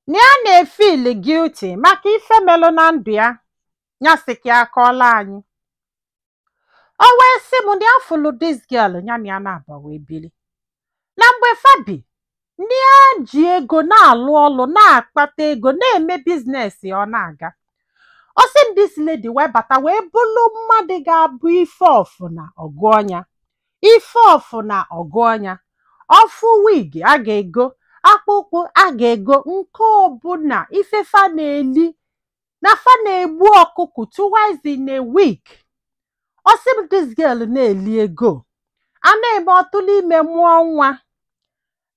Na ya na-efeel guilty maka ife melụ na ndụ ya. Ya sị ka ya kọọla anyị. O wee sị m na ya fụlụ this girl, ya na ya na-abụ wee bili. Na mgbe fabi ndị ya ji ego na-alụ ọlụ, na-akpata ego, na-eme business ya, ọ na-aga. Ọ sị m this lady wee bata, wee bụlụ mmadụ ga-abụ ife ọfụna ọgụ ọnya, ife ọfụna ọgụ ọnya, ọfụ wig a ga-ego, akpụkpụ a ga-ego, nke ọbụla ife fa na-eli na fa na-egbu ọkụkọ twice in a week. Ọ sị m this girl na-eli ego, a na-eme ọtụlụ ime, mụọ nwa,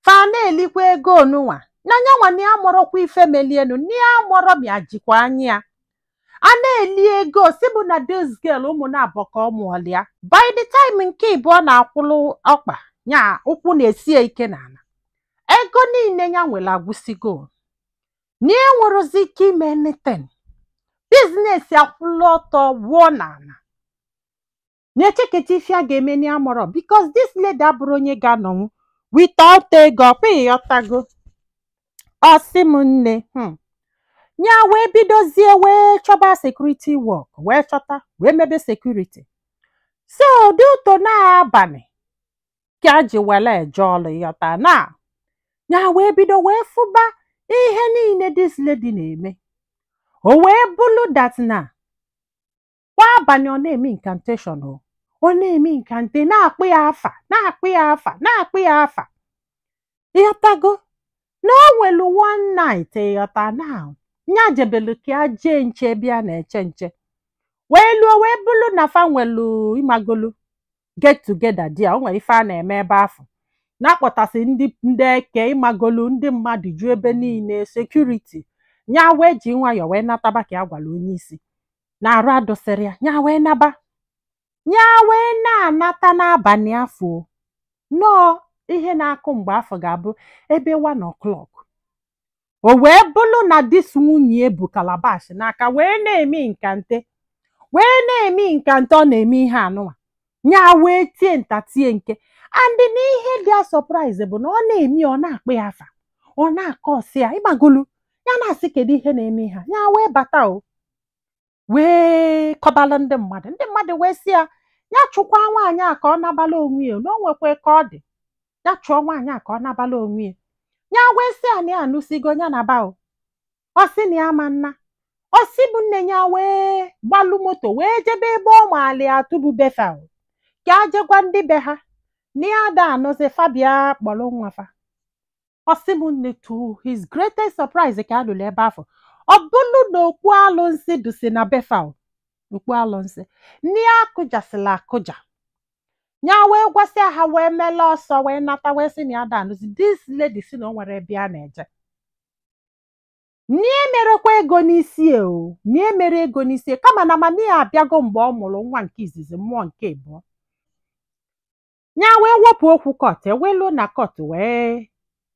fa na-elikwa ego onunwa na nyanwa, na ya mụrụkwa ife melienu, na ya mụrọ ma ya jikwa anya ya a na-eli ego. Si bụ na this girl, ụmụ na-abọ ka ọ mụọlụ ya. By the time nke ịbụọ na-akwụlụ ọkpa nya, ụkwụ na-esi ya ike n'ala, ego niile ya nwere agwụsigo, na ya enwerozi ike ime anything, business akwụlụ ọtọ wụọ n'ala, na-echeketa ife a ga-eme na ya mụrọ, because this lady abụrụ onye ga-anọnwụ without ego. Ọkwa ịghọtago? Ọ sị m nne, ya wee bidozie wee chọba security work, wee chọta, wee mebe security. So dị ụtọ n'abalị ka a ji were eje ọlụ, ịghọta na ya wee bido wee fụba ihe niile this lady na-eme. O wee bụlụ that na kwa abalị ọ na-eme incantation, o ọ na-eme incante, na-akpụ ya afa, na-akpụ ya afa, na-akpụ ya afa, ịghọtago? Na o nwelu one night, ịghọta now, nya jebelu ka ya jee nche bịa na-eche nche, wee luo, wee bụlụ na fa nwelu, ịmagolu, get together di ya. O nwere ife a na-eme ebe afọ, na-akpọtasị ndị eke, ịmagolu, ndị mmadụ ju ebe niile, security. Nya wee ji nwayọọ wee nataba ka ya gwara onye isi na arụ adụsịrị ya. Nya wee naba, nya wee na-anata n'abalị afọ nọọ ihe na-akụ mgbe afọ ga-abụ ebe 1 o'clock. O wee bụlụ na this nwunye bụ calabash n'aka, wee na-eme incante, wee na-eme incante, ọ na-eme ihe anụnwa. Nya wee tie nta tie nke and na ihe dị a surprise bụ na ọ na-eme, ọ na-akpụ ya afa, ọ na-akọ ọsị ya, ịgbagolu ya, na-asị kedu ihe na-eme ha. Ya wee bata, o wee kọbalụ ndị mmadụ. Ndị mmadụ wee sị ya, ya chụkwa nwaanyị a ka ọ nabala onwe ya, na o nwekwa ka ọ dị, ya chụọ nwaanyị a ka ọ nabala onwe ya. Ya wee sị ya na ya anụsigo, ya naba o. Ọ sị na ya ma nna. Ọ sị bụ nne ya wee gbalụ moto wee jebe ebe ọ maali atụbụ befa o, ka a jekwa ndị be ha na ya ada anụzi, fabia kpọrọ nwa fa. Ọ sị m nne, to his greatest surprise, ka a lụrụ ebe afọ, ọ bụlụ na okpu alụnsị dusi na befa o, okpu alụnsị nne ya akụjasịla akụja. Ya wee gwasịa ha, wee mele ọsọ wee nata, wee sị na ya da anụzi. This lady si na o nwere ebe a na-eje, n'ihe merekwa ego n'isi o, n'ihe mere ego n'isi, kama na mama ya abịago mgbe ọ mụrụ nwa nke izizi, mmụọ nke ịbụọ. Ya wee wepụ okwu court, ewelu na court wee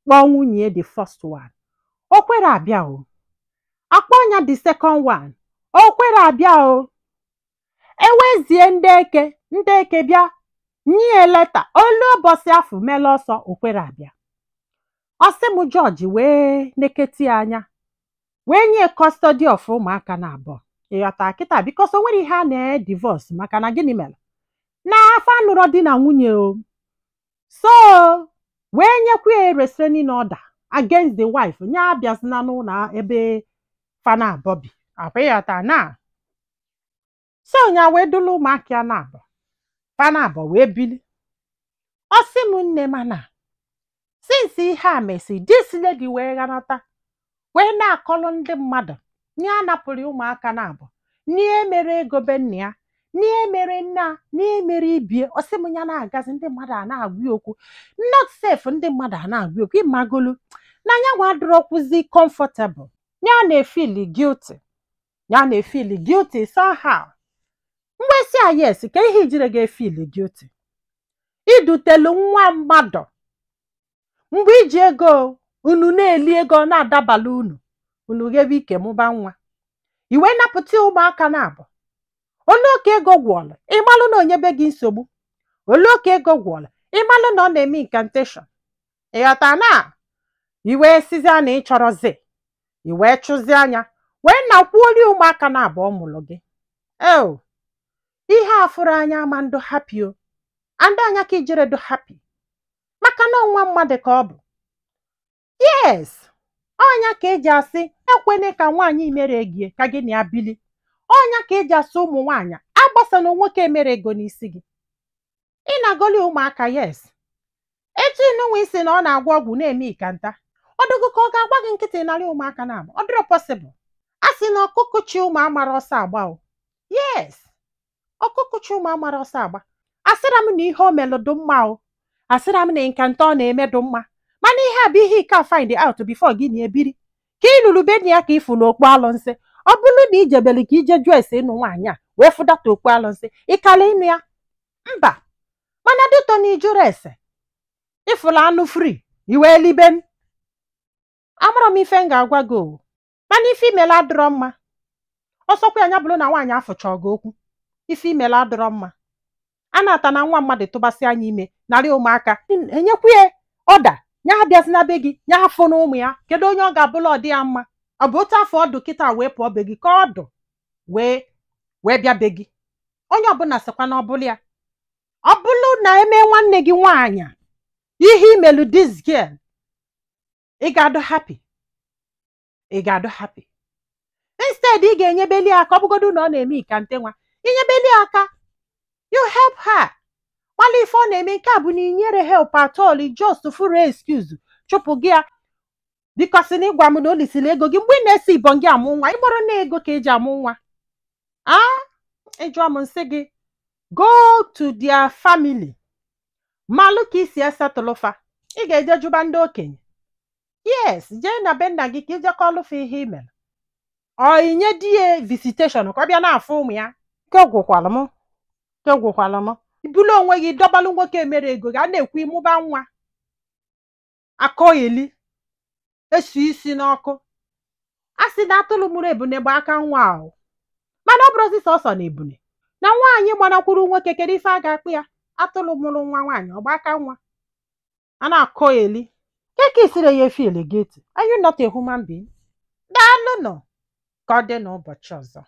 kpọọ nwunye the first one, o kwere abịa o. Akpọ ya the second one, o kwere abịa o. Ewezie ndị eke, ndị eke bịa nye letter olu ụbọchị afọ, mele ọsọ, o kwere abịa. Ọ sị m jọji wee neketi ya anya, wee nye custody of ụmụaka na abụọ, ịghọta kịta, because o nwere ihe a na-edivorce, maka na gịnị mere na afọ anụrọ di na nwunye o. So wee nyekwa ya restraining order against the wife, nye abịazina n'ụlọ ebe fana abụọ bi akwa, ịghọta na? So nya wee dulu ụmụaka ya na abụọ, fana abụọ wee bili. Ọ sị m nne, mana since ihe a mesi, this lady wee ghanata, wee na-akọlụ ndị mmadụ nye anapụrụ ụmụaka na abụọ, n'ihe mere ego be nna ya, n'ihe mere nna, n'ihe mere ibie. Ọ sị m ya na-agazi, ndị mmadụ a na-agwa ya okwu not safe, ndị mmadụ a na-agwa ya okwu, ịmagolu na ya nwa adịrọkwụzi comfortable, ya na-efeel guilty, ya na-efeel guilty somehow. Mgbe si a yes, ka ihe ijire ga-efeel guilty, idutelu nwa mmadụ mgbe iji ego unu na-eli ego, ọ na-adabala unu, unu ghebe ike mụba nwa, iwe napụta ụmụaka na abụ. Olu oke ego gwọlụ, ịmalụ na onyebe gị nsogbu. Olu oke ego gwọlụ, ịmalụ na ọ na-eme incantation, ịghọta na iwe sizia na ịchọrọzi. I wee chụzie anya wee nakwuoli ụmụaka na abụọ mụrụ gị. Eo, ihe a fụrụ anya ama ndụ happy o, andụ anya ka ijere do happy, maka na ọnwa mmadụ ka ọ bụ. Yes, ọnya ka eji asị ekwene ka nwaanyị mere gie ka gị na ya bili. Ọnya ka eji asị ụmụ nwaanyị agbasana nwoke emere ego n'isi gị. Ị na-agọli ụmụaka. Yes, etu ịnụnwa isi na ọ na-agwọ ọgwụ na-eme ikanta ọdụgụ ka ọ ga-agba gị nkịtị narị ụmụaka na abụ. Ọ dịrọ possible. A sị na ọkụkụ chi ụmụ amara ọsọ agba o. Yes, ọkụkụ chi ụmụ amara ọsọ agba. Asịra m na ihe o melụ dị mma o, asịra m na nkanta ọ na-eme dị mma, mana ihe a bụ ihe ike a find out before gị na ebiri ka ị lụrụ be ya ka ịfụlụ okpu alụnsị. Ọ bụrụ na ijebere ka ije jụọ ese ịnụ nwaanyị a wee fụdata okpu alụnsị, ịkala ịnụ ya? Mba. Mana dịtọ na ijụrụ ese, ịfụlụ anụ free, iwee libe m. Amara m ife m ga-agwa gị o, mana ife imele adịrọ mma. Ọsọkwa ya bụrụ na nwaanyị afụcha gị okwu, ife imele adịrọ mma. A na-ata na nwa mmadụ tụbasị anya ime narị ụmụaka, enyekwu ya ọda ya abịazina be gị, ya afụ na ụmụ ya. Kedu onye ọ ga-abụla ọ dị ya mma? Ọ bụ otu afọ ọdụ kịta wee pụọ be gị ka ọdụ wee wee bịa be gị. Onye ọbụla sịkwa na ọbụla ya, ọ bụrụ na eme nwanne gị nwaanyị ihe imelu this girl, ị ga-adụ happy? Ị ga-adụ happy? Instead ị ga-enyebeli aka. Ọ bụgodu na ọ na-eme ikante nwa, inyebeli aka, you help her. Gbala ife ọ na-eme nke a bụ na inyere help at all. Just furu excuse chụpụ gị ya, because na ịgwa m na o lisiri ego gị mgbe ị na-ese ibọn gị amụ nwa. Ịgbọrọ na ego ka eji amụ nwa a. Ịjụọ m, nsị gị go to their family, malụ ka isi esetụlụfa. Ị ga-eje jụba ndị okenye. Yes, jee na be nna gị ka ijekọlụfa ihe i mere. Ọ inye di ya visitation ka ọ bịa na-afụ ụmụ ya. Ke gwụkwalụ m, ke gwụkwalụ m. Ibulu onwe gị dọbalụ nwoke emere ego gị, a na-ekwu ịmụba nwa akọgheli esi isi n'ọkụ. A sị na atụrụ mụrụ ebune gba aka nwa ahụ, mana ọ bụrụzi sọsọ na ebune na nwaanyị gbanakwuru nwoke, kedu ife a ga-akpụ ya? Atụrụ mụrụ nwa nwaanyị ọgba aka nwa, a na-akọgheli ke ka isiri ya feel guilty. Are you not a human being? Daalụ nọ, ka ọ dị n'ụbọchị ọzọ.